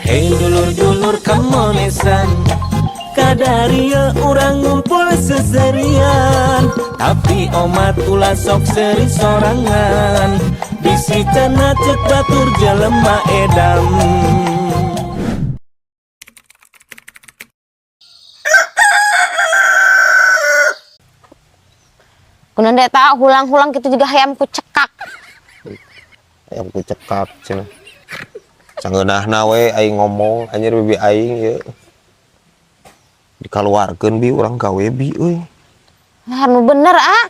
Hei dulur-dulur kamonesan, kadaria urang ngumpul seserian. Tapi omat ulah sok seri sorangan, bisi cenah cek batur jelema edam. Kunaon eta hulang-hulang gitu juga hayam ku cekak. Hayam ku cekak cenah. Sangeunahna we aing ngomong anjir bibi aing ieu. Dikaluarkeun bi urang gawe bi euy. Lah nu bener ah.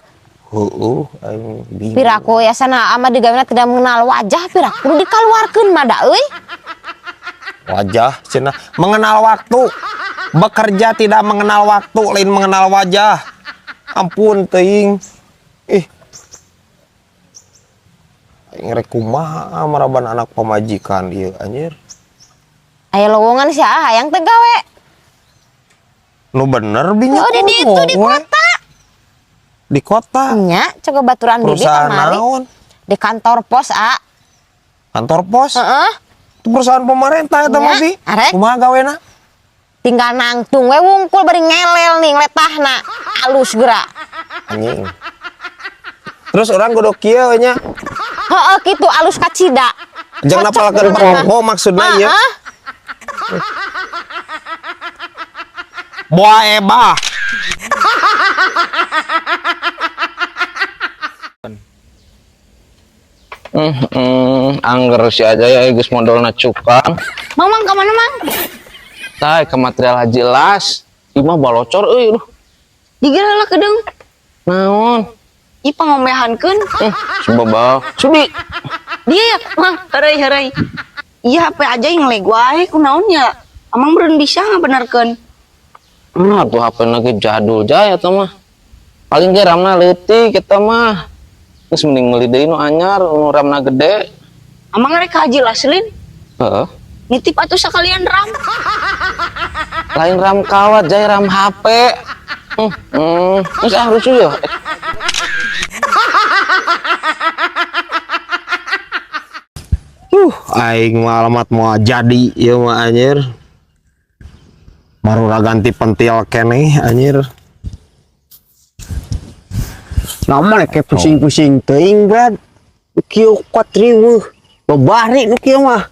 Heueuh aing bingung. Piraku ya sana ama digawena tidak mengenal wajah piraku kudu dikaluarkeun mah da euy. Wajah cenah mengenal waktu. Bekerja tidak mengenal waktu, lain mengenal wajah. Ampun teuing. Ih. Aing rek kumaha maraban anak pamajikan ieu anjir. Aya lowongan sia ah, hayang teh gawe. Nu bener bi nya. Oh, di ditu di kota. Di kota. Nya, coba baturan bibi Perusahaan kamari. naon? Di kantor pos, ah. Kantor pos? Heeh. Itu perusahaan pemerintah eta mah bi. Arek. Kumaha gawena? Tinggal nangtung we wungkul bari ngelel nih ngletahna. Alus geura. Anjing. Terus orang kudu kieu we nya. Heeh, kitu alus kacida. Jangan Cocok napalkeun gitu mah. poho maksudna ieu. Heeh. Boa ebah. Angger si aja ya geus modolna cukang. Mang, mang ka mana, Mang? Tah ke material haji las. Imah balocor euy lu. Digeura lah kedeung. Naon? Ih pangombehankeun. Sebabal. Sudi. Dia ya, Mang, heureuy heureuy. Iya HP aja yang ngeleg wae kunaon nya. Amang beureun bisa ngabenerkeun. Ah, tuh HP lagi jadul jaya eta mah. Paling ge ramna leutik eta mah. Geus mending meuli deui nu anyar, nu ramna gede. Amang rek ka haji las lin. Heeh. Nitip atuh sakalian ram. Lain ram kawat jaya ram HP. Geus ah rusuh ya. Aing mah alamat moal jadi ieu mah anjir. Marura ganti pentil keneh anjir. Nah, mana kayak pusing-pusing teuing, Brad. Kieu kuat riweuh. Babari nu kieu mah.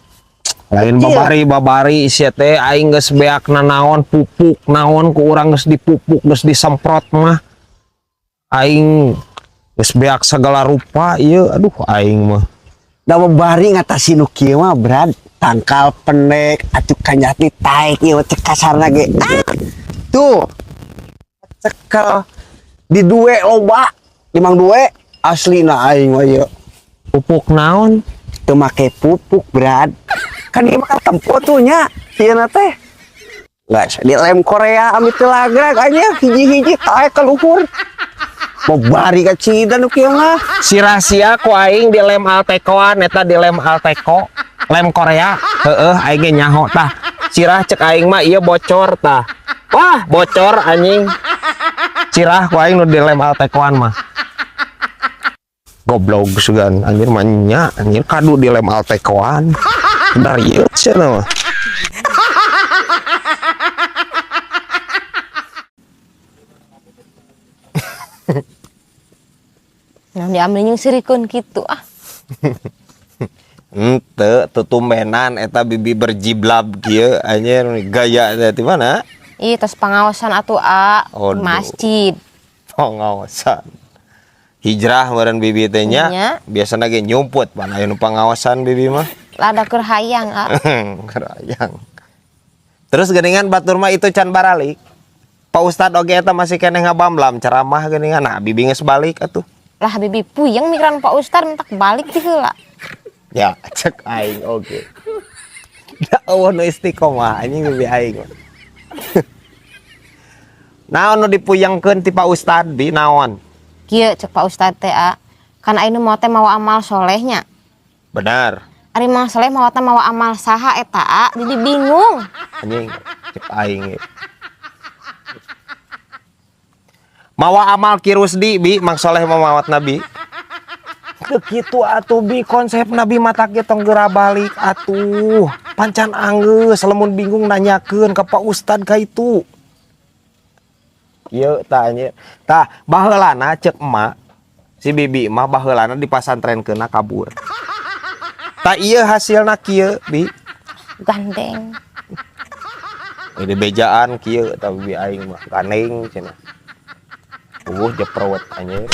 Lain Kecil. babari-babari sia teh aing geus beak nanaon pupuk naon ku urang geus dipupuk geus disemprot mah. Aing geus beak segala rupa ieu aduh aing mah. Da babari ngatasi nu kieu mah, Brad. Tangkal pendek atuh kanyati taek ieu cek kasarna ge. Ah, tuh. Cekel di duwe loba, limang duwe aslina aing mah ieu. Pupuk naon? Teu make pupuk, Brad. Kan ieu mah kan tempo tuh nya, sieuna teh. Nggak, di lem Korea amit teu lagrag anya hiji-hiji taek ka luhur. Babari ka cida nu kieu mah. Sirah-sia ku aing di lem Altekoan eta di lem Alteko, lem Korea. Heeh, aing ge nyaho tah. Sirah cek aing mah ieu bocor tah. Wah, bocor anjing. Sirah ku aing nu di lem Altekoan mah. Goblok sugan anjir mah nya anjir kadu di lem Altekoan. Bener ieu cenah mah. Nah, diambil jeung sirikeun kitu ah. Ente tutumbenan eta bibi berjiblab kieu anjir gaya teh di mana? Ih, tos pangaosan atuh a Aduh. Masjid. Pangaosan. Hijrah meureun bibi teh nya. Nya. Biasana ge nyumput pan aya nu pangaosan bibi mah. Lada keur hayang a. Keur hayang. Terus geuningan batur mah itu can baralik. Pak Ustad oge eta masih keneh ngabamblam ceramah geuningan. Nah, bibi geus balik atuh. Lah bibi puyeng mikiran Pak Ustad minta balik ti heula. Ya, cek aing oge. Da eueuh nu istiqomah anjing bibi aing. Naon nu dipuyengkeun ti Pak Ustad bi naon? Kieu cek Pak Ustad teh a. Kan aing nu mau teh mawa amal solehnya. Benar. Ari mang soleh mawa teh mawa amal saha eta a, jadi bingung. Anjing cek aing ge. Mawa amal Ki Rusdi bi Mang Soleh mah mawat Nabi. Teu kitu atuh bi konsep Nabi mah tak ge tong geura balik atuh. Pancan anggeus lamun bingung nanyakeun ka Pak Ustad ka itu. Ieu tah anjir. Tah baheulana ceuk emak si bibi mah baheulana dipasantrenkeunna kabur. Tah ieu hasilna kieu, Bi. Gandeng. Ini bejaan kieu tah bibi aing mah gandeng cenah. Jeprowet anjir.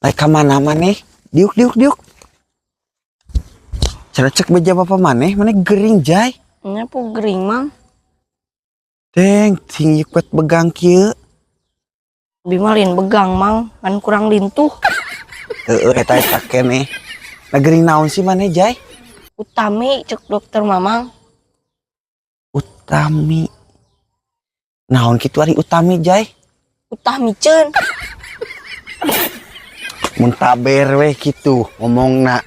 Rek ka mana maneh? Diuk diuk diuk. Cara cek beja bapak maneh, maneh gering jai. Nya po gering mang. Deng, tinggi kuat begang kieu. Bima lain begang mang, ngan kurang lintuh. Heeh, eta eta keneh. Nah gering naon sih maneh jai? Utami cek dokter mamang. Utami. Naon kitu ari utami jai? Utami ceun. Muntaber weh kitu ngomongna.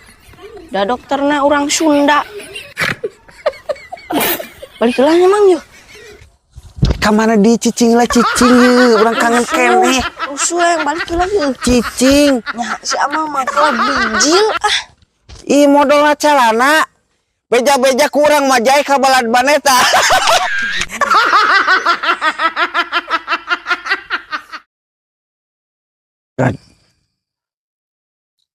Da dokterna urang Sunda. Balik lah nya mang yeuh. Ka mana di cicing lah cicing yeuh, urang kangen keneh. Rusuh yang balik lah yeuh. Cicing. Nya si Amang mah kalah bijil ah. Ih modolna calana. Beja-beja kurang mah jai ka balad baneta.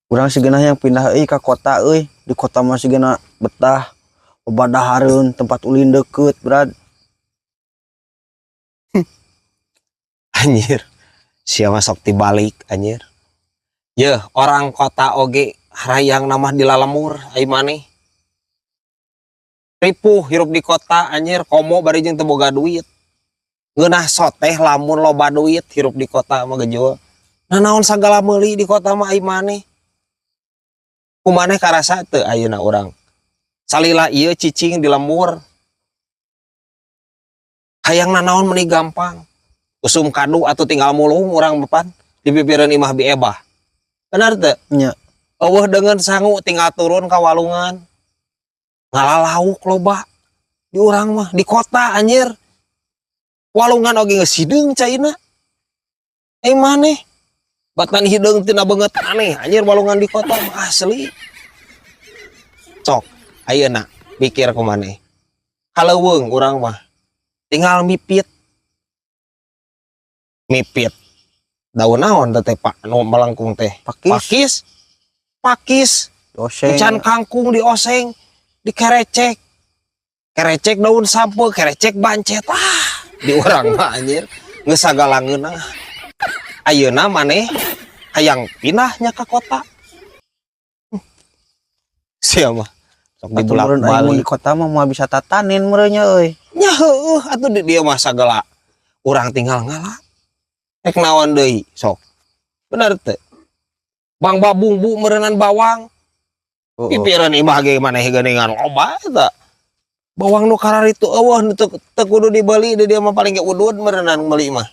Urang sigana yang pindah euy ka kota euy. Di kota mah sigana betah. Loba dahareun, tempat ulin deket, Brad. Anjir. Sia mah sok tibalik anjir. Yeuh, orang kota oge harayang namah di lalemur ai maneh. Ripuh hirup di kota anjir, komo bari jeung teu boga duit. Ngeunah soteh lamun loba duit hirup di kota mah gejual. Nah naon sagala meuli di kota mah ai maneh. Kumaneh karasa teu ayeuna urang. Salila ieu cicing di lembur. Hayang nanaon meuni gampang. Usum kadu atau tinggal mulung urang depan di pipireun imah bi ebah. Benar teu? Nya. Eueuh deungeun sangu tinggal turun ka walungan. Ngalalauk loba di urang mah di kota anjir. Walungan oge geus hideung caina. Ai maneh batan hideung tina beungeut aneh anjir walungan di kota mah asli. Sok ayeuna pikir ku maneh. Kaleuweung urang mah tinggal mipit. Mipit. Daun naon teh Pak nu melengkung teh? Pakis. Pakis. Pakis. Oseng. Encan kangkung dioseng, dikerecek. Kerecek daun sampe, kerecek bancet. Ah, di urang mah anjir geus sagala ngeunah. Ayeuna maneh hayang pindahnya ke kota. Sia mah sok Atuh meureun aing mun dibulak-balik. di kota mah moal bisa tatanin meureun nya euy. Nya heueuh atuh di dieu mah sagala urang tinggal ngala. Rek naon deui sok. Bener teu? Bang babungbu meureunan bawang. Heeh. Pipireun imah ge maneh geuningan loba eta. Bawang nu kararitu eueuh nu teu kudu dibeli di dieu mah paling ge udud meureunan meuli mah.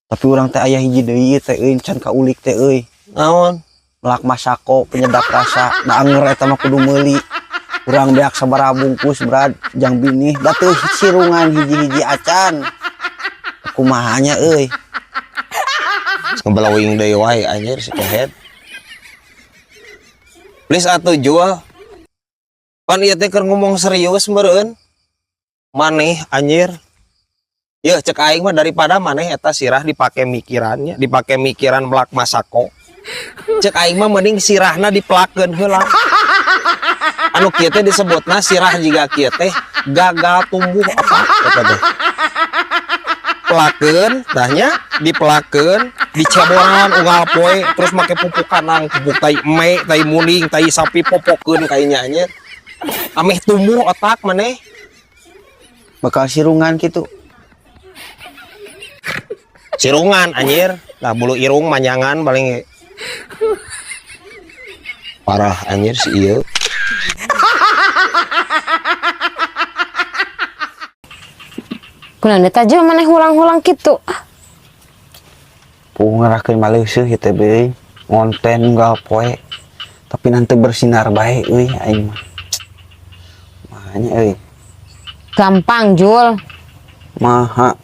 Tapi urang teh aya hiji deui teh euy can kaulik teh euy. Naon? Melak masako penyedap rasa. Da anger eta mah kudu meuli. Urang beak sabaraha bungkus Brad jang binih da teu sirungan hiji-hiji acan. Kumaha nya euy. Ngebelawing deui wae anjir si kehed. Please atuh jual. Pan ieu teh keur ngomong serius meureun. Maneh anjir. Yeuh cek aing mah daripada maneh eta sirah dipake mikirannya, dipake mikiran melak masako. Cek aing mah mending sirahna dipelakeun heula. Anu kieu teh disebutna sirah jiga kieu teh gagal tumbuh apa eta teh. Pelakeun tahnya dipelakeun, diceboran unggal poe terus make pupuk kandang, pupuk tai eme, tai muning, tai sapi popokeun kayaknya anjir. Ameh tumbuh otak maneh. Bakal sirungan kitu. Sirungan anjir. Nah bulu irung manjangan paling parah anjir si ieu. Kunaon teh tajul maneh hulang-hulang kitu? Puh ngerakeun maleuseuh ieu teh beuy. Ngonten unggal poe. Tapi nanti bersinar bae euy aing mah. Mahanya euy. Gampang Jul. Maha.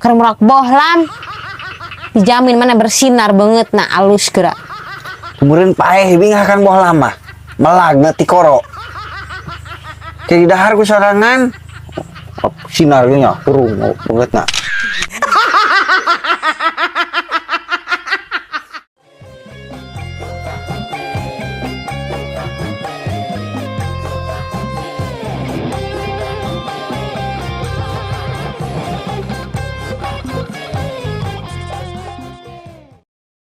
Keur melak bohlam. Dijamin mana bersinar banget nah alus geura. Kemudian paeh bingah kang bohlam mah. Melagna tikoro. Kayak dahar ku sorangan. Oh, sinarnya hurung banget na.